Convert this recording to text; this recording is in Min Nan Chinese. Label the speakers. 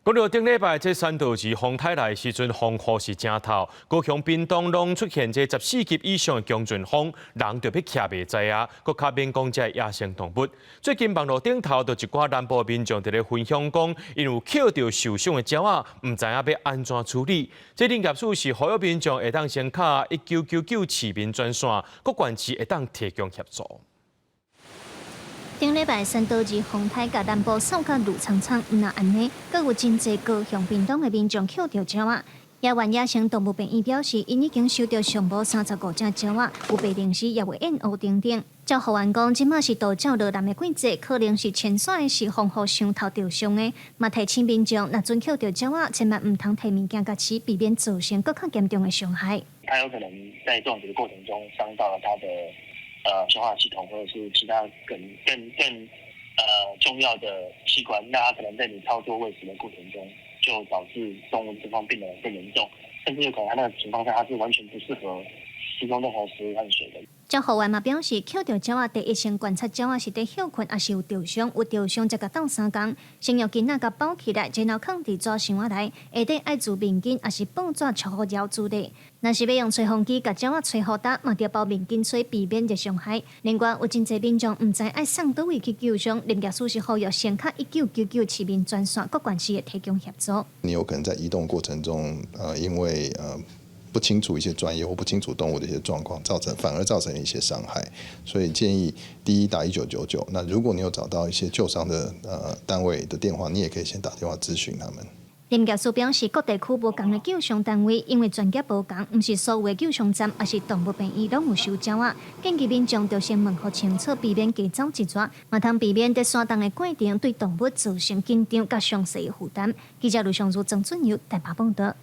Speaker 1: 講到頂禮拜這山道士風颱來時陣，風雨是誠透，高雄屏東攏出現這14級以上的強陣風，人就欲徛袂在啊，閣較免講這野生動物。最近網路頂頭就一寡南部民眾佇咧分享講，𪜶有抾著受傷的鳥仔，毋知影欲按怎處理。這林業署是呼籲民眾會當先敲1999市民專線，各縣市會當提供協助。
Speaker 2: 頂禮拜山道二風颱共南部掃甲綠蒼蒼，毋但按呢，閣有真濟高雄屏東的民眾抾著鳥仔。野縣野生動物病院表示，𪜶已經收著上無35隻鳥仔，有白靈絲，也有燕鷗等等。照護員講，這馬是渡鳥落南的季節，可能是遷徙的時風雨傷透著傷的。嘛提醒民眾，若準抾著鳥仔，千萬毋通提物件共飼，避免造成閣較嚴重的傷害。
Speaker 3: 它有可能在撞擊的過程中傷到了它的消化系統，或者是其他更更更重要的器官，那它可能在你操作餵食的過程中，就導致動物情況變得更嚴重，甚至有可能它那個情況下，它是完全不適合提供任何食物和水的。
Speaker 2: 照護員嘛表示，抾著鳥仔第一先觀察鳥仔是佇歇睏，抑是有著傷，有著傷才共鬥相共，先用巾仔共包起來，然後囥佇紙箱仔內，下底愛苧面巾，抑是報紙束予牢處理。若是欲用吹風機共鳥仔吹予焦，嘛著包面巾吹，避免熱傷害。另外，有真濟民眾毋知愛送佗位去救傷，林業署是呼籲先敲1999市民專線，各縣市會提供協助。
Speaker 4: 你有可能在移動過程中，因為不清楚一些專業或不清楚動物的一些狀況，造成反而造成一些傷害，所以建議第一打1999。那如果你有找到一些救傷的單位的電話，你也可以先打電話諮詢他們。
Speaker 2: 林業署表示，各地區無仝的救傷單位，因為專業無仝，毋是所有的救傷站，抑是動物病院攏有收鳥仔。建議民眾著先問予清楚，避免加走一逝，嘛通避免佇山洞的過程對動物造成緊張佮詳細的負擔。記者盧尚如、曾俊佑台北報導。